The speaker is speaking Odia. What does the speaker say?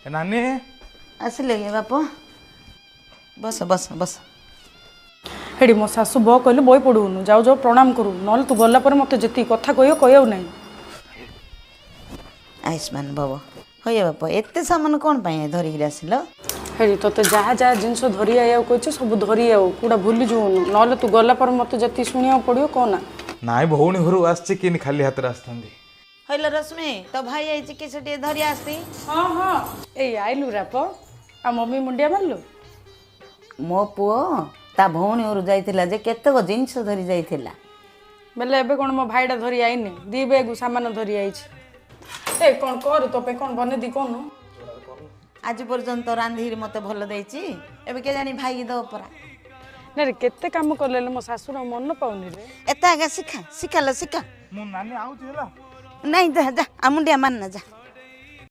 ଏ ନାନୀ। ଆସିଲେ କି ବାପ? ବସ ବସ ବସ। ହେଠି ମୋ ଶାଶୁ ବ କହିଲେ ବହି ପଢ଼ୁନୁ, ଯାଉ ଯାଉ ପ୍ରଣାମ କରୁ, ନହେଲେ ତୁ ଗଲା ପରେ ମୋତେ ଯେତିକି କଥା କହିବ କହିବାକୁ ନାହିଁ। ଆୟୁଷ୍ମାନ ଭବ। ହଇ ବାପ, ଏତେ ସାମାନ କ'ଣ ପାଇଁ ଧରିକିରି ଆସିଲ? ହେଠି ତୋତେ ଯାହା ଯାହା ଜିନିଷ ଧରି ଆଇବାକୁ କହିଛି ସବୁ ଧରି ଆଉ, କୋଉଟା ଭୁଲି ଯିବୁନୁ, ନହେଲେ ତୁ ଗଲା ପରେ ମୋତେ ଯେତିକି ଶୁଣିବାକୁ ପଡ଼ିବ କହନା। ନାଇଁ, ଭଉଣୀ ଘରୁ ଆସିଛି, କିନି ଖାଲି ହାତରେ ଆସିଥାନ୍ତି? ହଇଲ ରଶ୍ମି, ତୋ ଭାଇ ଆଇଛି, କିଛି ଟିକେ ଧରି ଆସି। ହଁ, ଏଇ ଆଇଲୁ ରାପ, ଆଉ ମମି ମୁଣ୍ଡିଆ ମାରିଲୁ? ମୋ ପୁଅ ତା ଭଉଣୀ ଘରୁ ଯାଇଥିଲା ଯେ କେତେକ ଜିନିଷ ଧରି ଯାଇଥିଲା। ବେଲେ ଏବେ କ'ଣ ମୋ ଭାଇଟା ଧରି ଆଇନି? ଦି ବେଗ୍ ସାମାନ ଧରି ଆଇଛି। ଏ କ'ଣ କର, ତୋ ପାଇଁ କ'ଣ ବନେଇ କହୁନୁ? ଆଜି ପର୍ଯ୍ୟନ୍ତ ରାନ୍ଧିକିରି ମୋତେ ଭଲ ଦେଇଛି, ଏବେ କେଜାଣି ଭାଇକି ଦବ ପରା। ନା ରେ, କେତେ କାମ କଲେ ହେଲେ ମୋ ଶାଶୁର ମନ ପାଉନି ରେ। ଏତେ ଆଗା ଶିଖା, ଶିଖାଲ ଶିଖା। ମୁଁ ନାନୀ ଆଉଛି ହେଲା। ନାଇଁ, ଯା ଯା, ଆଉ ମୁଣ୍ଡିଆ ମାରନା, ଯା।